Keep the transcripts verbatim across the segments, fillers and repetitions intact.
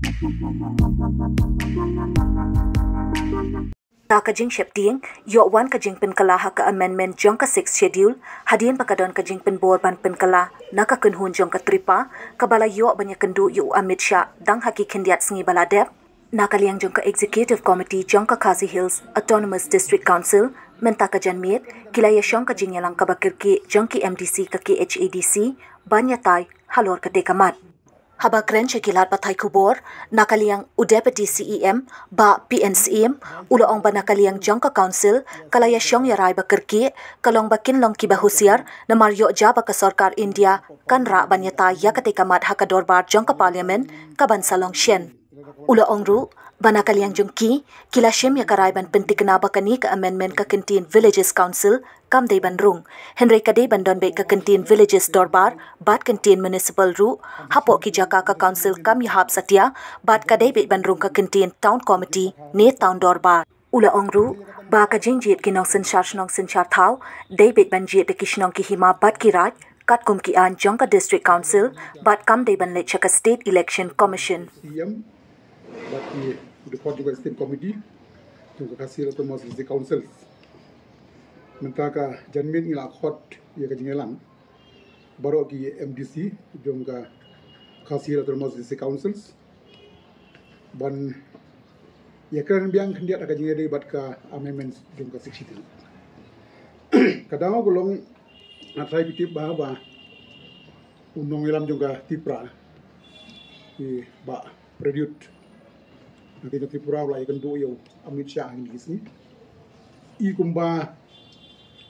Ta ka jingsheptieng, ïoh wan ka jingpynkylla ha ka amendment jong ka Sixth Schedule, hadien ba ka don ka jingpynbor ban pynkylla na ka kynhun jong ka Tripa, kaba la ïoh ban ïakynduh ïa u Amit Shah dang ha ki khyndiat sngi ba la dep. Na ka liang jong ka Executive Committee jong ka Khasi Hills Autonomous District Council, mynta ka janmiet, ki la ïashong ka jingïalang kaba kyrkieh jong ki M D C ka K H A D C ban ïatai halor katei ka mat. Haba kren sha ki lad pathai khubor, na ka liang u Deputy C E M, Bah P N Syiem, u la ong ba na ka liang jong ka Council, ka la ïashong ïarai ba kyrkieh, ka long ba kin long kiba husiar, namar ïoh ja ba ka sorkar India kan rah ban ïatai ïa katei ka mat ha ka dorbar jong ka Parliament, kaban sa long shen. U la ong ruh, ba na ka liang jong ki, ki la shim ïa ka rai ban pynthikna ba kane ka amendment ka kyntien Villages Council, kam dei ban rung. Hynrei ka dei ban don beit ka kyntien Villages Dorbar, bad kyntien Municipal ruh, hapoh ki jaka ka Council kam ïahap satia, bad ka dei beit ban rung ka kyntien Town Committee, ne Town Dorbar. U la ong ruh, ba ka jingjied ki nongsynshar shnong synshar thaw, dei beit ban jied da ki shnong ki hima bad ki raid, katkum ki aiñ jong ka District Council, bad kam dei ban leit sha ka State Election Commission. C E M, bad ki dkhot jong ka Executive Committee jong ka Khasi Hills Autonomous District Councils. Mynta ka janmiet ngi la khot ïa ka jingïalang baroh ki M D C jong ka Khasi Hills Autonomous District Councils ban ïakren biang khyndiat ha ka jingïadei bad ka amendments jong ka Sixth Schedule. Ka daw ka long, nga tharai phi tip ba, ba u nongïalam jong ka Tipra, i Bah Prayut, na ka Tripura, u la ïakynduh ïa u Amit Shah ha kine ki sngi. I kumba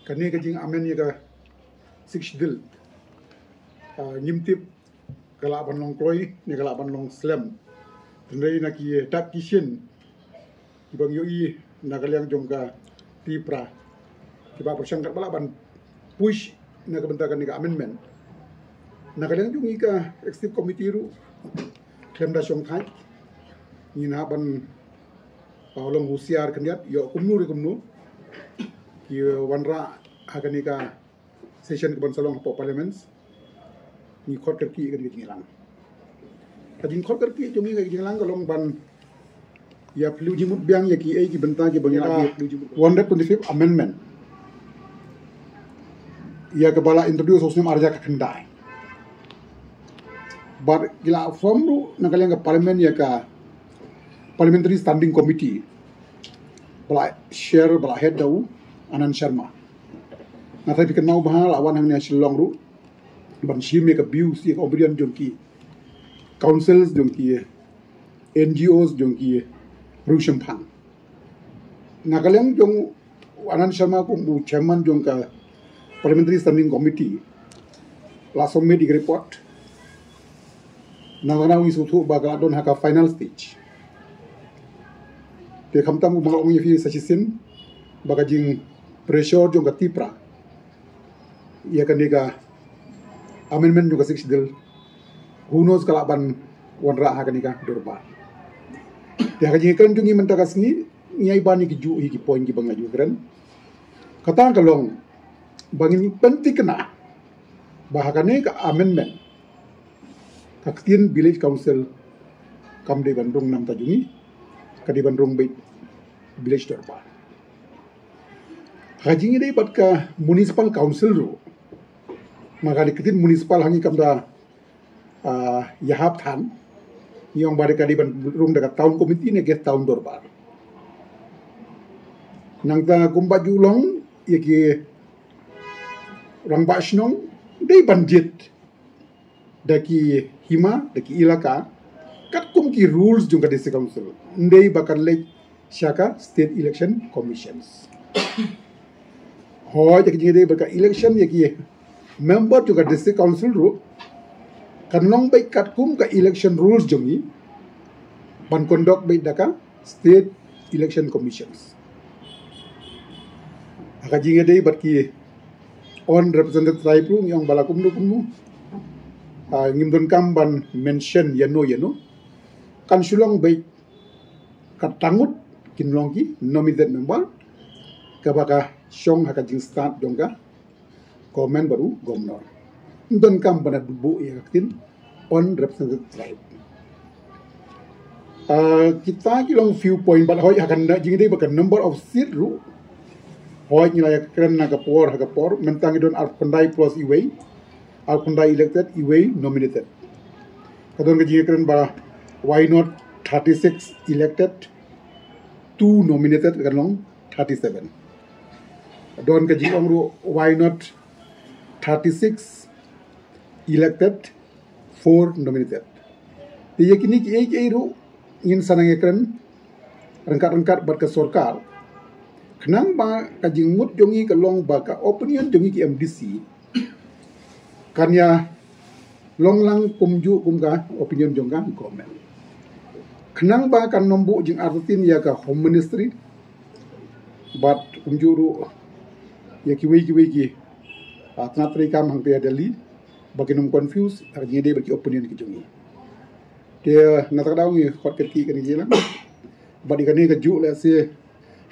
kane ka jing amend ïa ka Sixth Schedule, ah, ngim tip ka lah ban long kloi ne ka lah ban long slem. Hynrei na ki dak ki shin kiba ngi ïohi na ka liang jong ka Tipra, kiba pyrshang katba lah ban push na ka bynta kane ka amendment. Na ka liang jong ngi ka Executive Committee ruh, khlem da shongthait, ngin hap ban, ah, long husiar khyndiat, ïoh kumno re kumno ki wanrah ha kane ka session kaban sa long hapoh Parliament. Ngi khot kyrkieh ïa ka jingïalang. Ka jingkhot kyrkieh jong ngi ka jingïalang ka long ban ïa phylliew jingmut biang ïa kiei ki bynta kiba ngi la, ïa one hundred twenty-fifth Amendment, ïa kaba la introduce ha u snem arhajar khatkhyndai. Bad ki la form ruh na ka liang ka Parliament ïa ka Parliamentary Standing Committee, ba la chair, ba la head da u Anand Sharma. Nga tharai phi kynmaw bha, la wan hangne ha Shillong ruh ban shim ïa ka views, ïa ka opinion jong ki councils, jong ki N G Os, jong ki riewshemphang. Na ka liang jong u Anand Sharma kum u chairman jong ka Parliamentary Standing Committee, la submit ïa ka report. Nangta ngi sngewthuh ba ka la don ha ka final stage. Te khamtam, kumba nga la ong ïa phi sa shisien, ba ka jing pressure jong ka Tipra ïa kane ka amendment jong ka Sixth Schedule, who knows ka lah ban wanrah ha kane ka dorbar. Te ha ka jingkren jong ngi mynta ka sngi, ngi ai ban ïa ki juh hi ki point kiba nga ju kren. Kata ka long ba ngin pynthikna ba ha kane ka amendment, ka ktien Village Council kam dei ban rung namar jong ngi, ka dei ban rung beit Village Dorbar. Ha ka jingïadei bad ka Municipal Council ruh, ma ka dei ka ktien municipal ha ngi kam da, ah, ïahap than, ngi ong ba dei ka dei ban rung da ka Town Committee ne ka Town Dorbar. Nangta kumba ju long, ïa ki rangbah shnong dei ban jied da ki hima, da ki ilaka, katkum ki rules jong ka District Council. Ym dei ba kan leit sha ka State Election Commissions. Hooid, ïa ka jingïadei bad ka election ïa ki member jong ka District Council ruh, kan long beit katkum ka election rules jong ngi, ban conduct beit da ka State Election Commissions. Ha ka jingïadei bad ki unrepresented tribe ruh, ngi ong ba la kumno kumno, ah, ngim donkam ban mention ïano ïano, kan shu long beit katba ngut kin long ki nominated member, kaba ka shong ha ka jingstad jong ka government bad u Governor. Ym donkam ban da buh ïa ka ktien unrepresented tribe. Uh, kita ki long few point, but hoi hakan da jing dei ba ka number of seat ruh. Hoi ngi la ïa kren na ka por ha ka por, mynta ngi don arphew khyndai plus iwei, arphew khyndai elected, iwei nominated. Ka don ka jing kren ba why not thirty-six elected, two nominated, ka long thirty-seven. Don ka jing ong ruh why not thirty-six elected, four nominated. Te ïa kine ki ei ki ei ruh ngin sa nang ïa kren ryngkat ryngkat bad ka sorkar. Khnang ba ka jingmut jong ngi ka long ba ka opinion jong ngi ki M D C kan ïa long lang kumjuh kum ka opinion jong ka government. Khnang ba kan nym buh jingartatien ïa ka Home Ministry bad kumjuh ruh ïa kiwei kiwei ki, ah, tnat treikam hangta ha Delhi, ba kin nym confuse ha ka jingïadei bad ki opinion ki jong ngi. Te na kata ka daw ngi khot kyrkieh kane ka jingïalang. Bad ïa kane kajuh lehse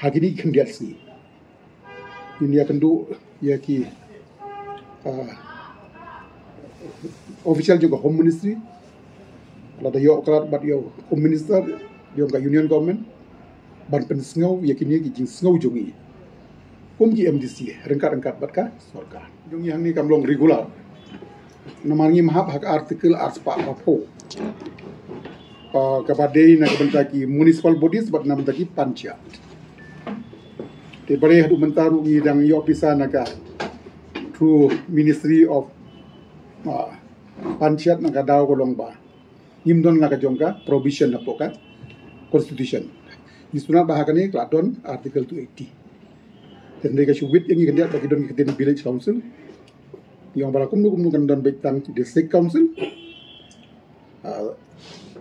ha kine ki khyndiat sngi ngin ïakynduh ïa ki, ah, official jong ka Home Ministry, lada ïoh khlad bad ïa u Home Minister jong ka Union Government, ban pynsngew ïa kine ki jingsngew jong ngi kum ki M D C ryngkat ryngkat bad ka sorkar. Jong ngi hangne kam long regular. Namar ngim hap ha ka article arspah baphew, ah, kaba dei na ka bynta ki municipal bodies bad na bynta ki panchayat. Te balei haduh mynta ruh ngi dang ïoh pisa na ka through Ministry of, ah, Panchayat, na ka daw ka long ba ngim don la ka jong ka provision hapoh ka constitution. Ngi sngewthuh ba ha kane ka la don article two eighty. Te hynrei ka shu wit ïa ngi khyndiat ba ki don ki ktien village council. Ngi ong ba la kumno kumno kan don beit tang district council, ah,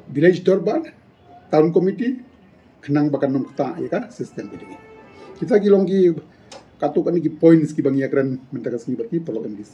village dorbar, town committee, khnang ba kan nym ktah ïa ka system ka jong ngi. Kita ki long ki katto katne ki points kiba ngi ïakren mynta ka sngi bad ki paralok M D C.